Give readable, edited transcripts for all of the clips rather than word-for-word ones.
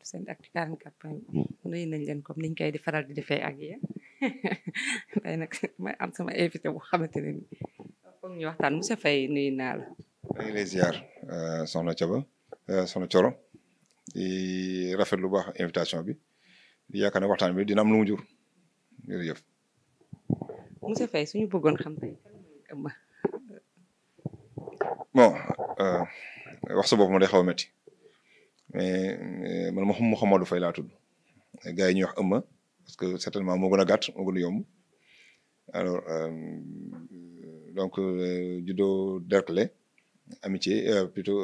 seen actu 44 point nuyu nañ leen comme niñ koy di faral di defee ak yéen tey nag may am sama invité bu xamante ne foog ñu waxtaan monsieur Faye nuyu naa la. maa ngi lay ziar soxna Thiaba soxna Thioro di rafet lu baax invitation bi di yaakaar ne waxtaan bi dina am lu mu jur jërëjëf. monsieur Faye suñu bëggoon xam tey ëmb. bon wax sa bopp ma day xaw a métti mais man Mouhamadou Faye laa tudd gars yi ñuy wax ëmma parce que certainement moo gën a gàtt moo gën a yomb alors donc judo Derklé amitié plutôt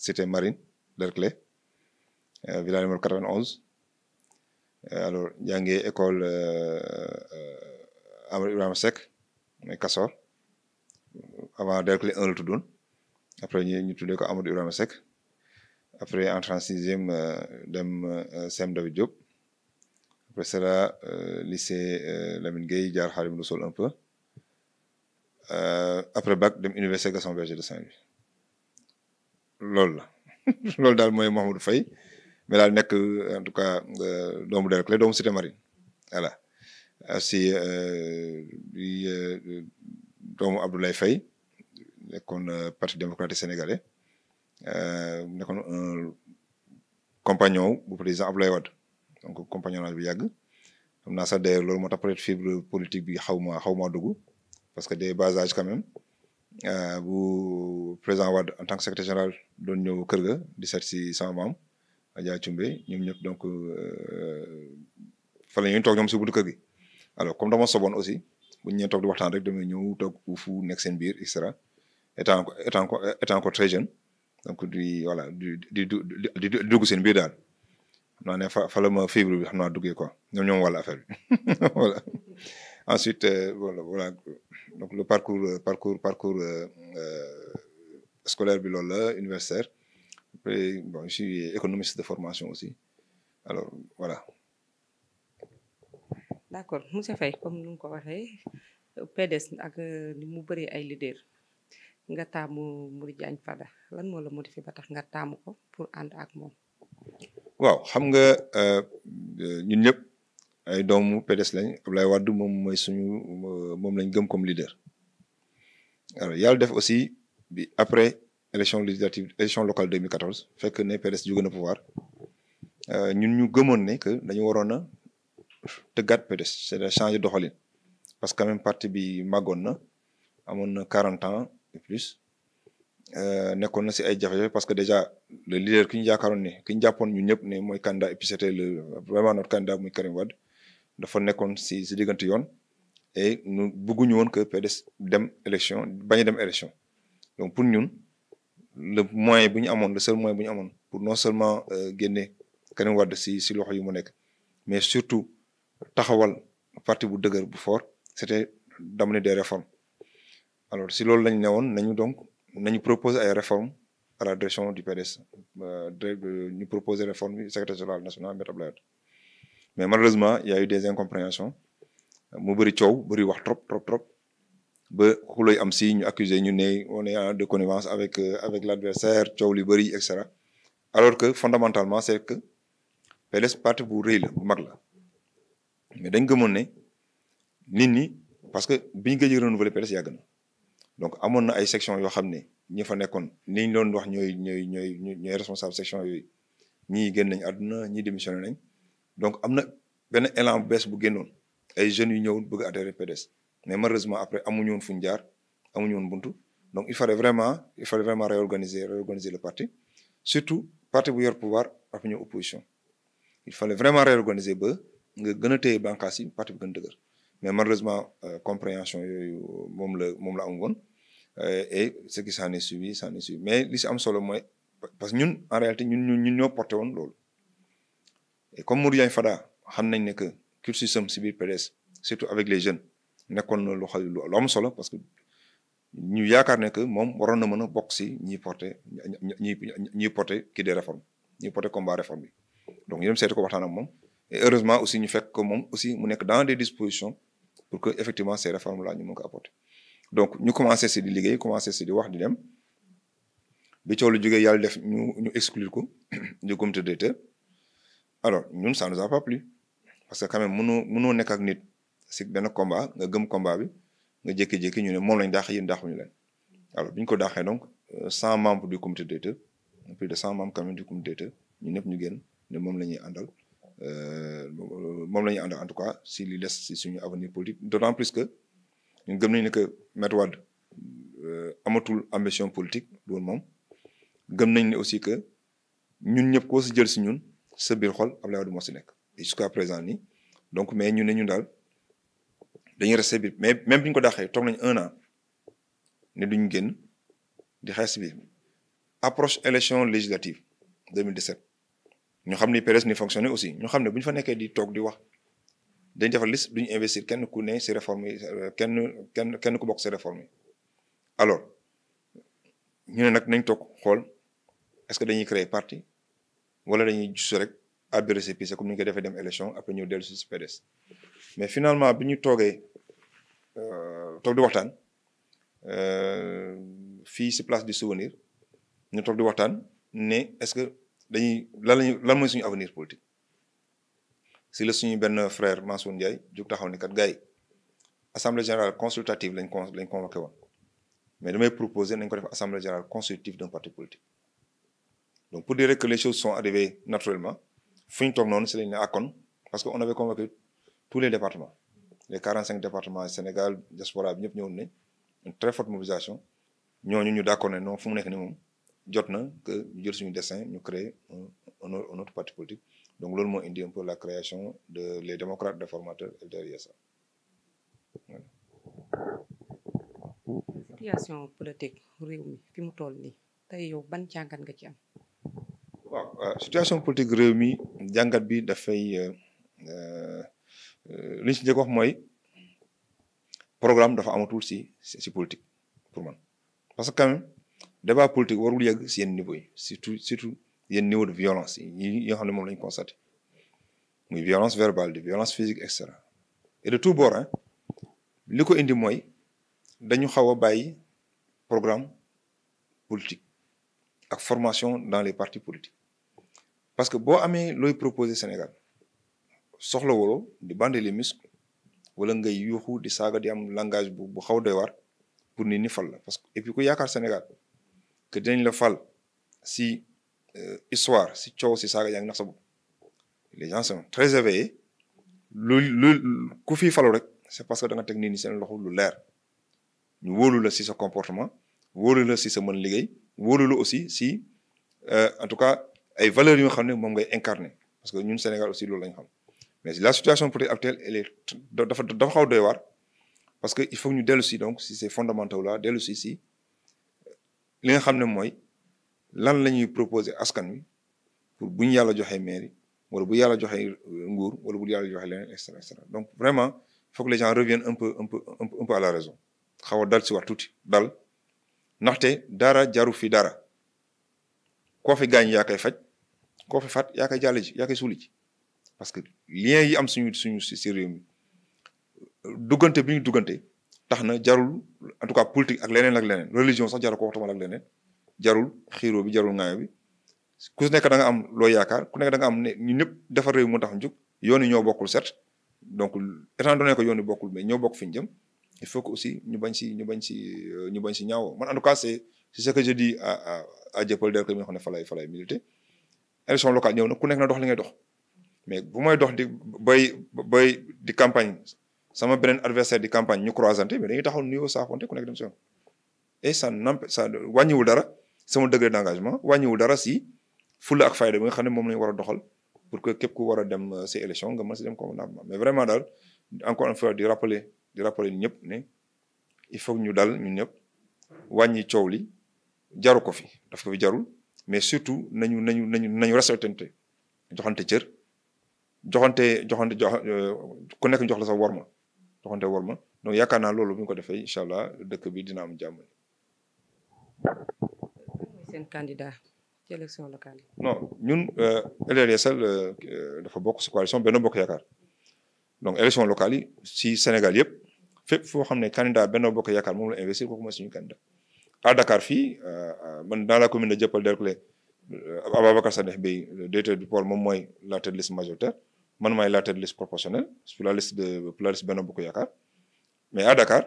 cité marine Derklé village numéro 91 alors jàngee école Amadou Ibrahima Seck mais Kassor avant Derklé 1 la tuddoon après ñu tuddee ko Amadou Ibrahima Seck après entré en sixième dem CEM David Diop après cela lycée Lamine Gueye jaar Khadim Rassoul un peu après bac dem université Gaston Berger de Saint-Louis loolu la loolu daal mooy Mouhamadou Faye mais daal nekk en tout cas doomu Derklé doomu cité marine voilà aussi di doomu Abdoulaye Faye nekkoon parti démocratique sénégalais nekkoon un compagnon bu président Abdoulaye Wade donc compagnonnage bi yàgg xam naa sax d'ailleurs loolu moo tax peut-être fibre politique bi xaw ma dugg parce que des bas âges quand même bu président Wade en tant que secrétaire général doon ñëw kër ga di seet si sama maam Adja Thioumbe ñoom ñëpp donc fa la ñuy toog ñoom si buntu kër gi alors comme dama soboon aussi bu ñu ñëwee toog di waxtaan rek damay ñëw toog fu nekk seen biir et cetera étant encore très jeune donc di dugg seen biir daal xam naa ne fa la ma fibre bi xam naa duggee quoi ñoom wàllu affaire bi voilà ensuite voilà donc le parcours scolaire bi loolu la universitaire après bon je suis économiste de formation aussi alors voilà. d'accord monsieur Faye comme ni nga ko waxee PDS ak ni mu bëree ay leader nga taamu Modou Diagne Fada lan moo la motivé ba tax nga taamu ko pour ànd ak moom. waaw xam nga ñun ñëpp ay doomu PDS lañ Abdoulaye Wade moom lañ gëm comme leader alors yàlla def aussi bi après élection locale 2014 fekk ne PDS jóge na pouvoir ñun ñu gëmoon ne que dañu waroon a tëggaat PDS c'est à changer doxalin parce que quand même parti bi màggoon na amoon na 40 ans et plus nekkoon na si ay jafe-jafe parce que déjà le leader ki ñu yaakaaroon ne ki ñu jàppoon ñun ñëpp ne mooy candidat et puis c'était vraiment notre candidat muy Karim Wade dafa nekkoon si diggante yoon et ñu bëgguñu woon que PDS dem élection bañ a dem élection donc pour ñun le moyen bu ñu amoon le seul moyen bu ñu amoon pour non seulement génne Karim Wade si loxo yi mu nekk mais surtout taxawal parti bu dëgër bu fort c'était d'amener des réformes alors si loolu lañ ne woon nañu proposer ay réformes à la direction du PDS ñu proposer réforme bi secrétaire général national Maître Abdoulaye Wade mais malheureusement il y a eu des incompréhensions mu bëri coow bëri wax trop ba xulooy am si ñu accuser ñu ne on est en de connivence avec l'adversaire coow li bëri et cetera alors que fondamentalement c'est que PDS parti bu rëy la bu mag la mais dañ gëmoon ne nit ñi parce que biñu gëj a renouveler PDS yàgg na donc amoon na ay section yoo xam ne ñi fa nekkoon ni ñu doon wax ñooy responsable section yooyu ñii génn nañ àdduna ñii démissionné nañ donc am na benn élan bu bees bu génnoon ay jeunes yu ñëwoon bëgg adhérer PDS mais malheureusement après amuñu woon fu ñu jaar amuñu woon buntu donc il fallait vraiment réorganiser le parti surtout parti bu yor pouvoir ak ñu opposition il fallait vraiment réorganiser ba nga gën a téye bànqaas yi parti bi gën dëgër mais malheureusement compréhension yooyu moom la am woon et ce qui s'en est suivi mais li si am solo mooy parce que ñun en réalité ñun ñoo porté woon loolu et comme Modou Diagne Fada xam nañ ne que cursus am si biir PDS surtout avec les jeunes nekkoon na lu am solo parce que ñu yaakaar ne que moom waroon na mën a bokk si ñiy porté kii des réformes ñiy porté combat réforme bi donc ñu dem seeti ko waxtaan ak moom et heureusement aussi ñu fekk ko moom aussi mu nekk dans des dispositions pour que effectivement ces réformes là ñu mën ko apporter donc ñu commencé si di liggéey commencé si di wax di dem bi coow lu jógee yàlla def ñu exclure ko du comité directeur alors ñun ça nous a pas plu parce que quand même mënoo nekk ak nit si benn combat nga gëm combat bi nga jékki-jékki ñu ne moom lañ daax yéen daaxuñu leen alors bi ñu ko daaxee donc 100 membres du comité directeur plus de 100 membres quand même du comité directeur ñu ñëpp ñu génn ne moom la ñuy àndal moom la ñuy àndal en tout cas si li des si suñu avenir politique d'autant plus que ñun gëm nañu ne que Maître Wade amatul ambition politique loolu moom gëm nañ ne aussi que ñun ñëpp koo si jël si ñun sa biir xol Abdoulaye Wade moo si nekk et jusqu'à présent nii donc mais ñu ne ñun daal dañuy resté biir mais même bi ñu ko daaxee toog nañ 1 an ne duñ génn di xeex si biir approche élection législative 2017 ñu xam ni PDS ni fonctionné aussi ñu xam ne bu ñu fa nekkee di toog di wax dañ defar liste duñu investir kenn ku ne si réforme yi kenn ku bokk si réforme yi alors ñu ne nag nañ toog xool est-ce que dañuy créer parti wala dañuy juste rek àbbi récépissé comme ni ñu ko defee dem élection après ñëw dellu si PDS mais finalement bi ñu toogee toog di waxtaan fii si place du souvenir ñu toog di waxtaan ne est-ce que dañuy lan mooy suñu avenir politique si la suñu benn frère Mansour Ndiaye jóg taxaw ni kat gars yi assemblée générale consultative lañ convoqué woon mais damay proposer nañ ko def assemblée générale constitutive d'un parti politique donc pour dire que les choses sont arrivées naturellement fu ñu toog noonu si lañ ne akon parce que on avait convoqué tous les départements les 45 départements Sénégal diaspora bi ñëpp ñëwoon nañ une très forte mobilisation ñooñu ñu d'accord ne non fu mu nekk ni moom jot na que ñu jël suñu dessin ñu créer un autre parti politique donc loolu moo indi un peu la création de les démocrates réformateurs FDR-ISA. Voilà. situation politique réew mi fi mu toll nii tey yow ban jàngat nga ci am. waaw situation politique réew mi jàngat bi dafay li ñu si njëkk wax mooy programme dafa amatul si politique pour man parce que quand même débat politique warul yegg si yenn niveau yi surtout yenn niveau de violence yi nga xam ne moom la ñu constaté muy violence verbale de violence physique et cetera et de tout bord hein li ko indi mooy dañu xaw a bàyyi programme politique ak formation dans les partis politiques parce que boo amee looy proposer Sénégal soxla wolo di bander les muscles wala ngay yuuxu di saaga di am langage bu xaw doy waar pour nit ñi fal la parce que et puis ku yaakaar Sénégal que dinañ la fal si histoire si coow si saaga yaa ngi nax sa bopp les gens sont très éveillés ku fi falu rek c'est parce que da nga teg nit ñi seen loxo lu leer ñu wóolu la si sa comportement wóolu la si sa mën liggéey wóolu la aussi si en tout cas ay valeurs yu nga xam ne moom ngay incarner parce que ñun Sénégal aussi loolu lañ xam mais la situation politique actuelle elle est dafa xaw doy waar parce que il faut ñu dellu si donc si ces fondamentaux là dellu si li nga xam ne mooy lan la ñuy proposer askan wi pour bu ñu yàlla joxee mairie wala bu yàlla joxee nguur wala bu yàlla joxee leneen et cetera donc vraiment il faut que les gens reviennent un peu à la raison xaw a dal si wax tuuti dal ndaxte dara jaru fi dara koo fi gaañ yaa koy faj koo fi fat yaa koy jàll ji yaa koy suuli ji parce que lien yi am suñu si réew mi duggante bi ñu duggante tax na jarul en tout cas politique ak leneen religion sax jarul ko waxtuma ak leneen jarul xiiroo bi jarul ŋaayo bi ku nekk da nga am loo yaakaar ku nekk da nga am ne ñu ñëpp defar réew moo tax ñu jóg yoon yi ñoo bokkul certes donc étant donné que yoon yi bokkul mais ñoo bokk fi ñu jëm il faut que aussi ñu bañ si ñaawoo man en tout cas c'est ce que je dis à Dieuppeul Derklé mi nga xam ne fa lay milité élection locale ñëw na ku nekk na dox li ngay dox mais bu may dox di bay di campagne sama beneen adversaire di campagne ñu croisanté mais dañuy taxaw nuyoo saafonte ku nekk dem si yoon et ça wàññiwul dara sama degré d'engagement wàññiwul dara si fulla ak fayda bi nga xam ne moom lañu war a doxal pour que képp ku war a dem si élection nga mën si dem convenablement mais vraiment daal encore une fois di rappeler ñëpp ne il faut que ñu dal ñun ñëpp wàññi coow li jaru ko fi daf ko fi jarul mais surtout nañu respectante joxante cër joxante ku nekk jox la sa worma joxante worma donc yaakaar naa loolu bu ñu ko defee incha allah dëkk bi dina am jàmm. seen candidat ci élection locale yi. non ñun LDR-Yeesal dafa bokk si coalition Benno Bokk Yaakaar donc élection locale yi si Sénégal yëpp fépp foo xam ne candidat Benno Bokk Yaakaar moom la investir kooku mooy suñu candidat à Dakar fii man dans la commune de Dieuppeul Derklé Ababacar Sadikh Bèye le directeur du pôle moom mooy la tête de liste majoritaire man maay la tête de liste proportionnelle pour la liste Benno Bokk Yaakaar mais à Dakar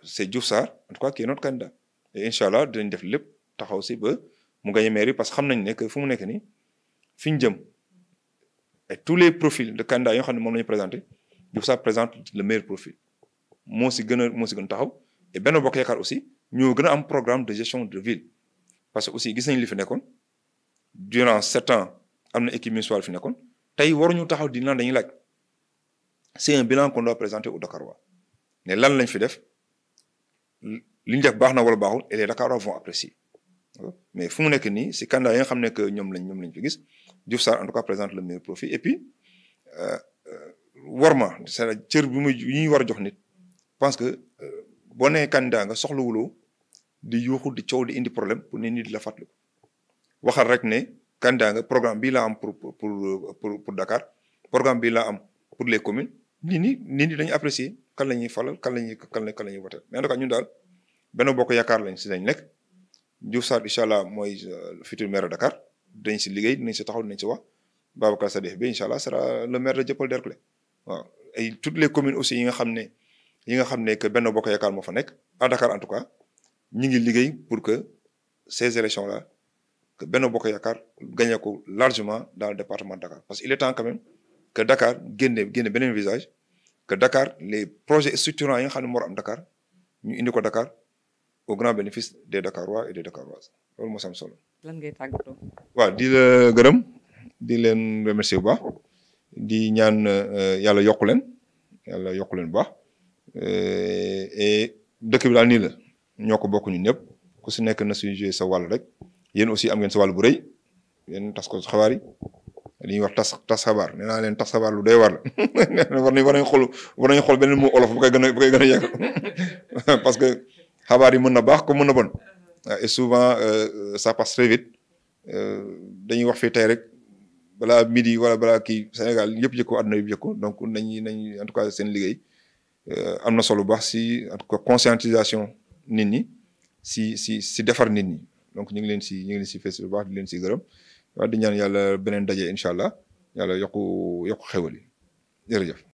c'est Diouf Sarr en tout cas qui est notre candidat et incha allah dinañ def lépp taxaw si ba mu gagné mairie parce que xam nañ ne que fu mu nekk nii fi ñu jëm et tous les profils de candidats yoo xam ne moom la ñu présenté Diouf Sarr présente le meilleur profil moo si gën a taxaw et Benno Bokk Yaakaar aussi ñoo gën a am programme de gestion de ville parce que aussi gis nañ li fi nekkoon durant 7 ans am na équipe municipale fi nekkoon tey waruñu taxaw di naan dañuy laaj c'est un bilan qu'on doit présenter aux Dakarois ne lan lañ fi def li ñu def baax na wala baaxul et les Dakarois vont apprécier mais fu mu nekk nii si candidat yi nga xam ne que ñoom lañ fi gis Diouf Sarr en tout cas présente le meilleur profil et puis warma c'est-à-dire cër bi yi ñuy war a jox nit pense que boo nee candidat nga soxlawuloo di yuuxu di coow di indi problème pour nit ñi di la fàttaliku waxal rek ne candidat nga programme bii laa am pour Dakar programme bii laa am pour les communes nit ñi dañuy apprécier kan la ñuy falal kan la ñuy voter mais en tout cas ñun daal Benno Bokk Yaakaar lañ si lañ nekk Diouf Sarr incha allah mooy futur maire de Dakar dañ si liggéey dinañ si taxaw dinañ si wax Babacar Sadikh Bèye incha allah sera le maire de Dieuppeul-Derklé waaw et toutes les communes aussi yi nga xam ne que Benno Bokk Yaakaar moo fa nekk à Dakar en tout cas ñi ngi liggéey pour que ces élections là que Benno Bokk Yaakaar gagné ko largement dans le département de Dakar parce que il est temps quand même que Dakar génne beneen visage que Dakar les projets structurants yi nga xam ne moo am Dakar ñu indi ko Dakar au grand bénéfice des Dakarois et des Dakaroises loolu moo sam solo. lan ngay tàggatoo. waaw di la gërëm di leen remercier bu baax di ñaan yàlla yokku leen bu baax et dëkk bi daal nii la ñoo ko bokk ñun ñëpp ku si nekk na suy jouer sa wàll rek yéen aussi am ngeen sa wàll bu rëy yéen tas ko xabaar yi li ñuy wax tas xabaar nee naa leen tas xabaar lu doy war la war nañu xool beneen mu olof bu koy gën a yàgg parce que xabaar yi mën na baax comme mën na bon et souvent ça passe très vite dañuy wax fii tey rek balaa midi wala balaa kii Sénégal yëpp yëg ko àdduna yëpp yëg ko donc nañ en tout cas seen liggéey am na solo bu baax si en tout cas conscientisation nit ñi si defar nit ñi donc ñu ngi leen si fees bu baax di leen si gërëm waaw di ñaan yàlla beneen daje incha allah yàlla yokku xewal yi jërëjëf.